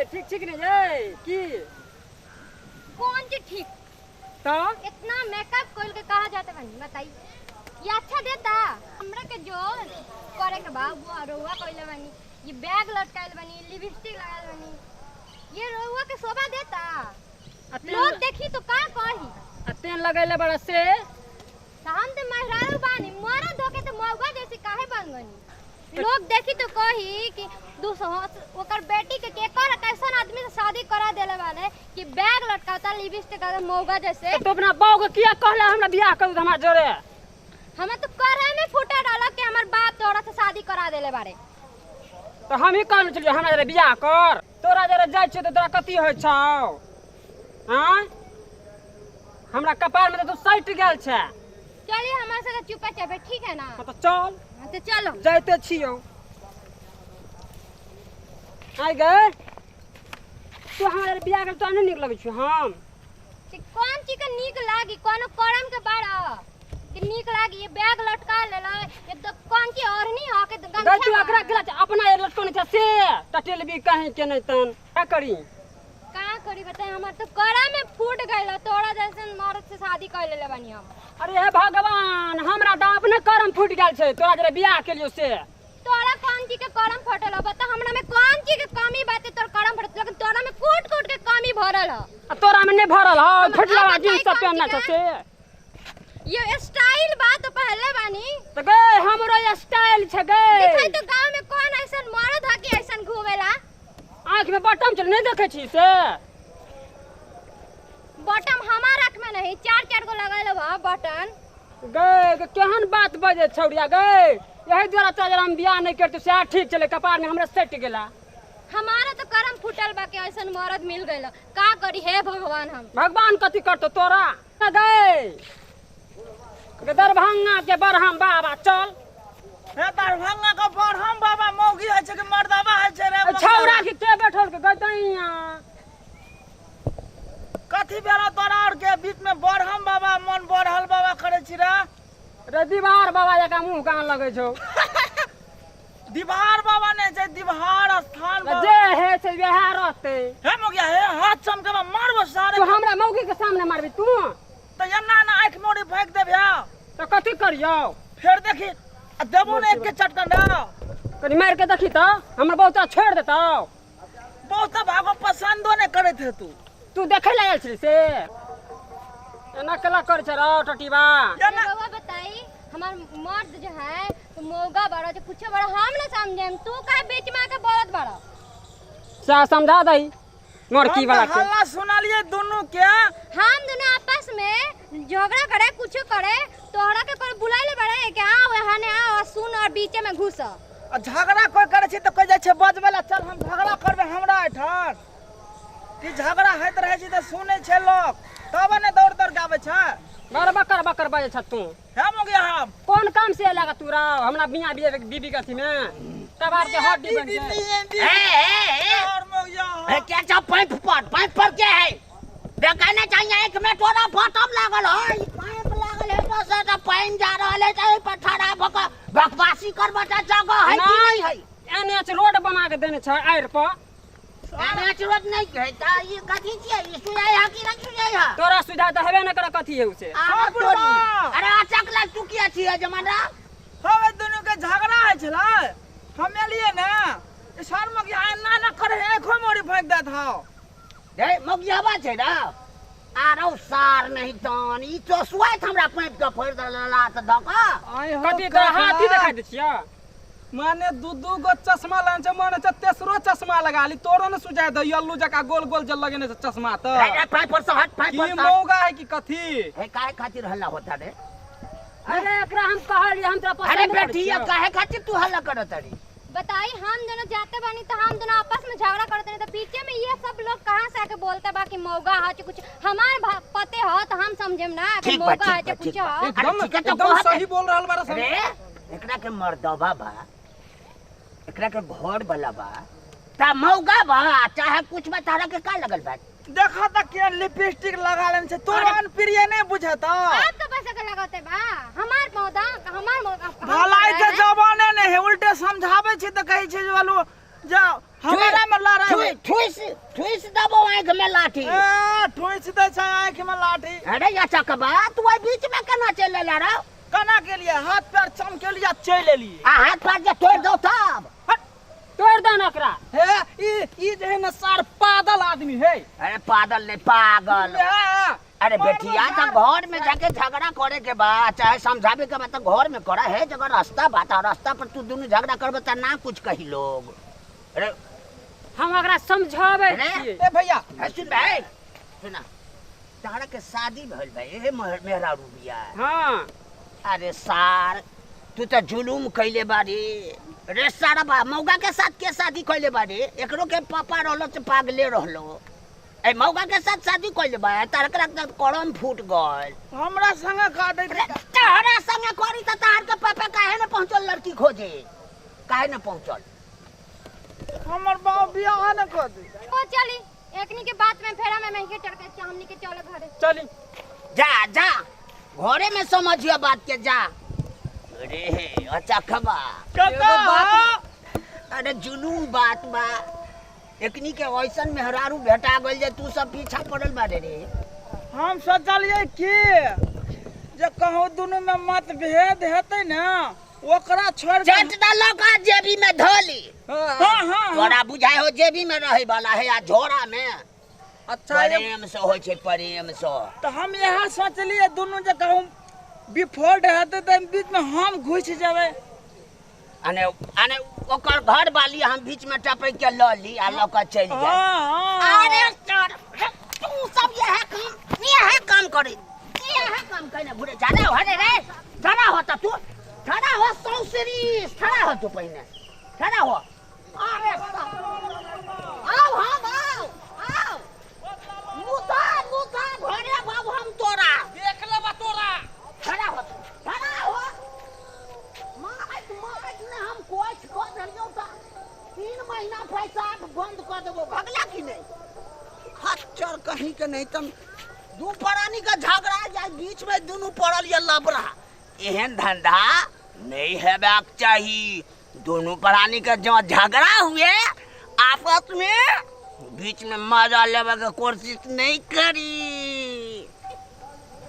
गए ठीक ठीक नहीं ये की कौन चीज ठीक तो इतना मेकअप कोल के कहा जाते बनी बताई ये अच्छा देता हमरा के जो करे के बा वो रोवा कोइले बनी ये बैग लटकाइल बनी लिपस्टिक लगाइल बनी ये रोवा के शोभा देता लोग देखी तो का कही आ तेल लगैले बड़ा से तो हम तो मेहरारू बानी मरा धोके तो मौगा जैसे काहे बन गनी लोग देखी तो कही कि दूसरो ओकर बेटी के केकर कैसन आदमी से शादी करा देले वाले कि बैग लटकाता लिपस्टिक लगा मौगा जैसे तो अपना बाऊ के किया कहला हमरा बियाह कर हमरा जोरे हमें तो करे में फूटा डाला कि हमर बाप तोरा से शादी करा देले बारे तो हम ही कहने चलियो हमरा जरे बियाह कर तोरा जरे जाइ छियो तो तोरा कथी होइ छौ हां हमरा कपार में तो तू सटि गेल छै। चलिए हमारे साथ चुपा चापे ठीक है ना। हाँ तो चल। हाँ तो चलो जाते छियो आइ गए तू हमरा बियाह कर तो नहीं नीक लगै छौ हम कौन चीज के नीक लागी कोनो करम के बाड़ा कि नीक लागी ये बैग लटका लेला ये तो कौन की ओढ़नी ह के गए तू एकरा गेला अपना ये लटकने छै से टटेल भी कहीं के नहीं तन का करी का करी बताए हमर तो करा में फूट गइल तोरा जैसन मर्द से शादी कर लेले बानी हम। अरे हे भगवान हमरा त अपने करम फूट गेल छै तोरा जरे बियाह के लियो से तोरा कौन चीज के करम फटल ह बता हमरा में कौन चीज के कमी बाटे तोर करम फटल लेकिन तोरा में कूट कूट के कमी भरल ह। आ तोरा में नहीं भरल ह फटलवा जींस सब पहनना छै से ये स्टाइल बा तो पहले बानी त गए हमरो स्टाइल छै गए देखै तो गांव में कौन ऐसन मर्द ह कि ऐसन घूमेला आँख में बटम चल नहीं देखे छी से बटम हमार आँख में नहीं चार चार गो लगल बा बटन गए केहन बात बजे छौड़िया गए यही द्वारा तोरा हम बियाह नहीं करते से ठीक चले कपार में हमरा सट गेला हमारा तो करम फूटल बा के ऐसन मर्द मिल गइल का करी हे भगवान हम भगवान कथी करतो तोरा गए दरभंगा के बरहम बाबा चल हे दरभंगा के बरहम बाबा मौगी है छै कि मर्दाबा है छै रे छौड़ा के के बैठल के गदैया कथी भेला तोरा और के बीच में बरहम बाबा मन बरहल बाबा करे छी रे रे दीवार बाबा जका मुंह कान लगै छौ दीवार बाबा नै छै दीवार स्थान जे हे छै वएह रहतै हे मौगिया हे हाथ चमके मारबो सारे तू हमरा मौगी के सामने मारबी तू त एना ना आँख मोड़ी फेंक देबे त कथी करियौ फेर देखी आ देबो ने एक के चटकन रे कनी मार के देखी त हमरा बहुत छोड़ देतौ बहुत भागो पसंदो नै करैत हे तू तू देखे ला आयल छली से एना केला कर छै रौ टटीबा रउआ बताई हमार मर्द जो है तो मौगा बड़ा जो कुछ बड़ा हम ना समझेम तू का बीच में आके बोलत बड़ा सा समझा दई मोरकी वाला के हल्ला सुनालिए दोनों के हम दोनों आपस में झगड़ा करे कुछ करे तोहरा के कोई बुलाइले बड़े कि आओ यहाँ ने आओ सुन और बीचे में घुस आ झगड़ा कोई करे छै त कोई जाइ छै बजबै ला चल हम झगड़ा करबै हमरा एठान कि झगड़ा होइत रहै छै त सुनै छै लोग तब ने दौड़ दौड़ गाबै छै बड़ बकर बकर बजै छ तू हे मौगिया हम कोन काम से लगा तू रौ हमरा मियां बीबी के अथी में कबार के हड्डी बन जाए ए और मौगिया ए क्या छ पाइप पर क्या है देखाना चाहिए एक में तोरा बटम लागल है पाइप लागल है बस त पानि जा रहल है त पर ठड़ा भ क बकवासी करब त जगह है कि नहीं है एनएच रोड बना के देने छै आइर पर एनएच रोड नहीं है त ई कथी छियै ई सुझाय है कि नहीं सुझाय है तोरा सुझाय त हेबे न कर कथी है उसे तोरी अरे अचक ला तू किया छियै जमाना हवे दोनों के झगड़ा है छलै हम एलियै ने सर मौगिया एना ना करे आँखो मोड़ी फेंक देत हौ रे मौगियाबा छै ना आरो सार नहीं तन ई तो सुआइत हमरा पाइप के फोड़ देला त धक कथी तोरा हाथी देखाइ दै छियै माने दू दू गो चश्मा लान छै माने छै तेसरो चश्मा लगा ली तोरो ने सुझाय दे यल्लू जका गोल गोल जल लगेने छै चश्मा त रे पाइप पर से हट पाइप पर की मौगा है कि कथी हे काहे खातिर हल्ला होता रे अरे एकरा हम कहलियै हम तोरा पसंद अरे बेटी ये काहे खातिर तू हल्ला करत रे बताई हम दोनों जाते बानी तो हम दोनों आपस में झगड़ा करते रहे तो पीछे में ये सब लोग कहां से आके बोलते बा कि मौगा है कुछ हमार पते हो तो हम समझेम ना कि मौगा है कुछ हो एकदम एकदम सही बोल रहल बारा रे एकरा के मर्दबा बा एकरा के घर वाला बा ता मौगा बा चाहे कुछ बा तारा के का लगल बा देखा त के लिपस्टिक लगा लेन छै तोरा अनप्रिय नहीं बुझत आप तो पैसा के लगाते बा हमार पौधा हमार मौका भलाई के जमाने नहीं है उल्टे समझावे छै त कहै छै जे बालू जाओ हमरा में लड़ाई ठुस ठुस ठुस दबो आँख में लाठी। ए ठुस दै छै आँख में लाठी। अरे या चकबा तू एहि बीच में केना चलि एला रौ? केना गेलियै, हाथ पैर चमकेलियै चलि एलियै। आ हाथ पैर जे तोड़ि दौ तब? हट। तोड़ि दे ने ओकरा। हे ई जे है ने सार पागल आदमी है। अरे पागल नहीं पागल। हे, अरे बेटिया तो घर में जाके झगड़ा करे के बा चाहे समझावे के बा तो घर में करा है, जगह रास्ता बा त रास्ता पर तू दुनू झगड़ा करबे त ना कुछ कही लोग। अरे हम ओकरा समझाबै अरे? छियै। ए भैया ए, सुन भाई सुना, तहरा के शादी भइल भाई हे मेहरारू बिया। हाँ। अरे सार तू तो जुलूम कैले बारी रे सारा बा, मौगा के साथ के शादी कैले बारी, एकरो के पापा रहलो तो पागले रहलो, ए मौगा के साथ शादी कैले बा तार के रक्त करम फूट गइल। हमरा संगे का दे अरे, तहरा संगे करी त तार के पापा काहे न पहुंचल लड़की खोजे, काहे न पहुंचल? हमर बाप बियाह न कर दे। ओ चली एकनी के बात में फेरा में महके चढ़ के हमनी के चलो घरे। चली जा जा घरे में समझियो बात के जा। अरे अच्छा खबा काका अरे जुलूम बात बा, एकनी के ऐसन मेहरारू भेटा गइल जे तू सब पीछा पड़ल बारे रे। हम सोचलिए कि जे कहूँ दुनू में मतभेद हेतै ना ओकरा छोड़ के चट द लगा जेबी में धली। हाँ हाँ हाँ। तोरा बुझाय हो जेबी में रहे वाला है आ झोरा में। अच्छा ये प्रेम से होइ छै प्रेम से। तो हम यह सोचलिए दुनू जे कहूँ विफोल्ट हेतै तऽ बीच में हम घुसि जेबै। अने अने ओकर घर वाली हम बीच में टपक के ल ली आ ल के चलि जाए। हाँ हाँ। अरे सर तू सब यह काम करे, यह काम कइने घुरे जा रे हरे रे, ठड़ा हो त तू ठड़ा हो सौसरी ठड़ा हो तू पहिने ठड़ा हो। अरे सर आओ हम आओ आओ मुता मुता घरे बाबू हम तोरा देख लेबा तोरा। ठड़ा हो तू ठड़ा हो, मारत मारत ने हम कोच क देलियौ त 3 महीना पैसा बंद क देबो, भगला कि नहीं? खच्चर कहीं के नहीं तम दू प्राणी का झगड़ा जाय बीच में दुनू पड़ल ये लबरा, एहन धंधा नहीं हेबाक चाही। दोनों प्राणी का जो झगड़ा हुए आपस में बीच में मजा लेवे के कोशिश नहीं करी।